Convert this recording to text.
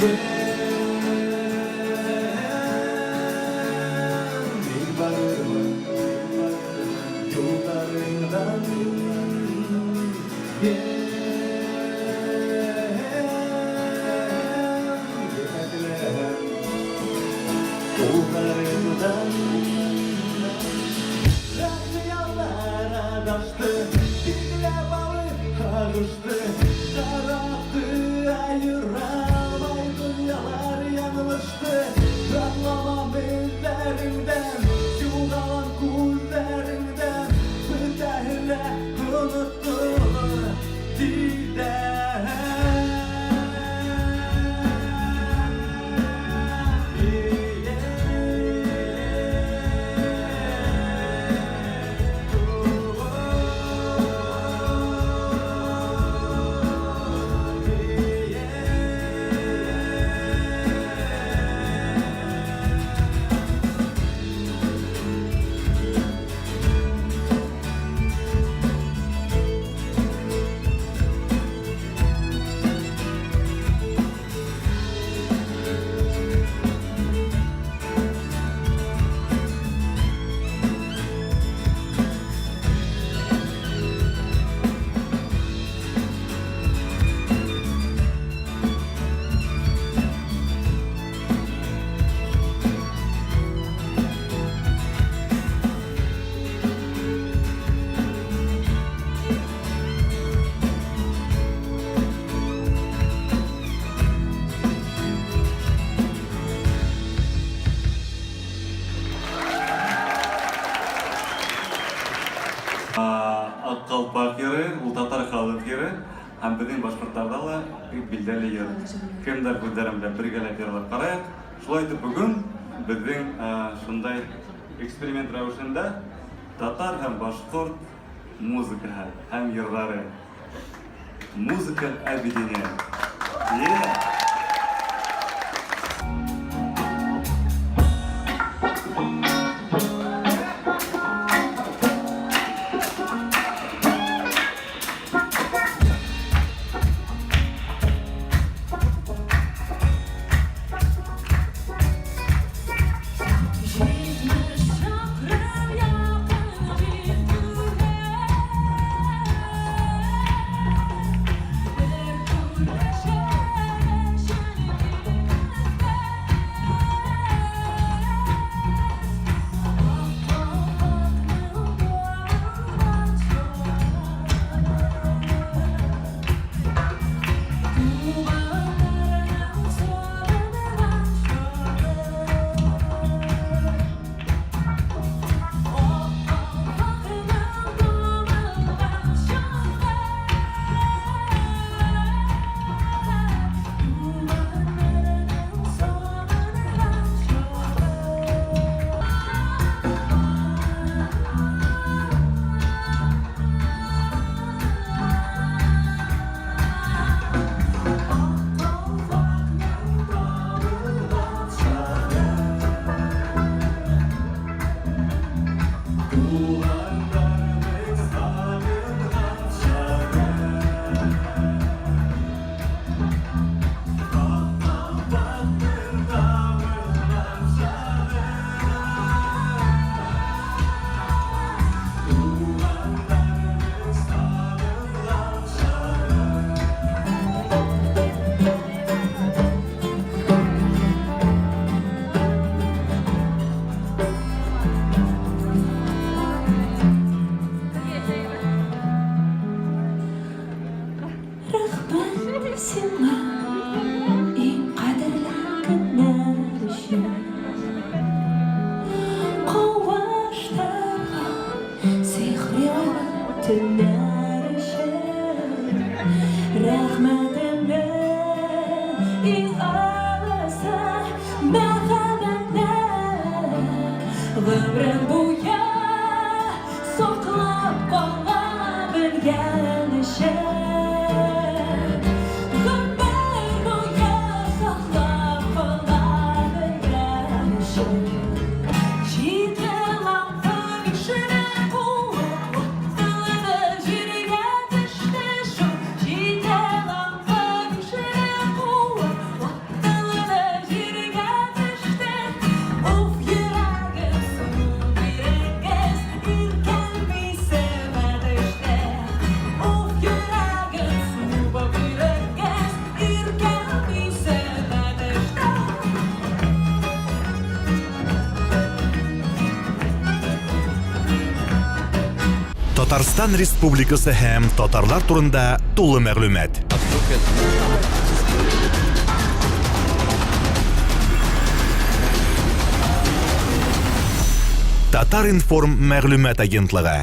Мин барырмын юлларыңдан. Җитәкләп кулларыңдан. Хыяллар адашты, Билгеләп алып агышты, Таратты аералмай дөньялар яңлышты. Атламам эзләреңдән, Югалам күзләреңдән, Бөтәһен дә оныттым тиздән. Ак калпак йыры, ул татар халык йыры һәм безнең башкортларда ла бик билдәле йыр. Кемдер күзләрен белән бергәләп йырлап караек. Шулай итеп бүген безнең шундай эксперимент рәвешендә татар һәм башкорт музыкаһы һәм йырлары музыкаль объединение. Yeah! Рәхмәт сиңа, иң кадерле көннәр өчен. Кавыштырган сихри айлы төннәр өчен. Рәхмәтемне иң олысы мәхәббәтне гомерем буе Саклап кала белгән өчен. Татарстан Республикасы һәм татарлар турында тулы мәгълүмат. Татар-информ мәгълүмат агентлыгы.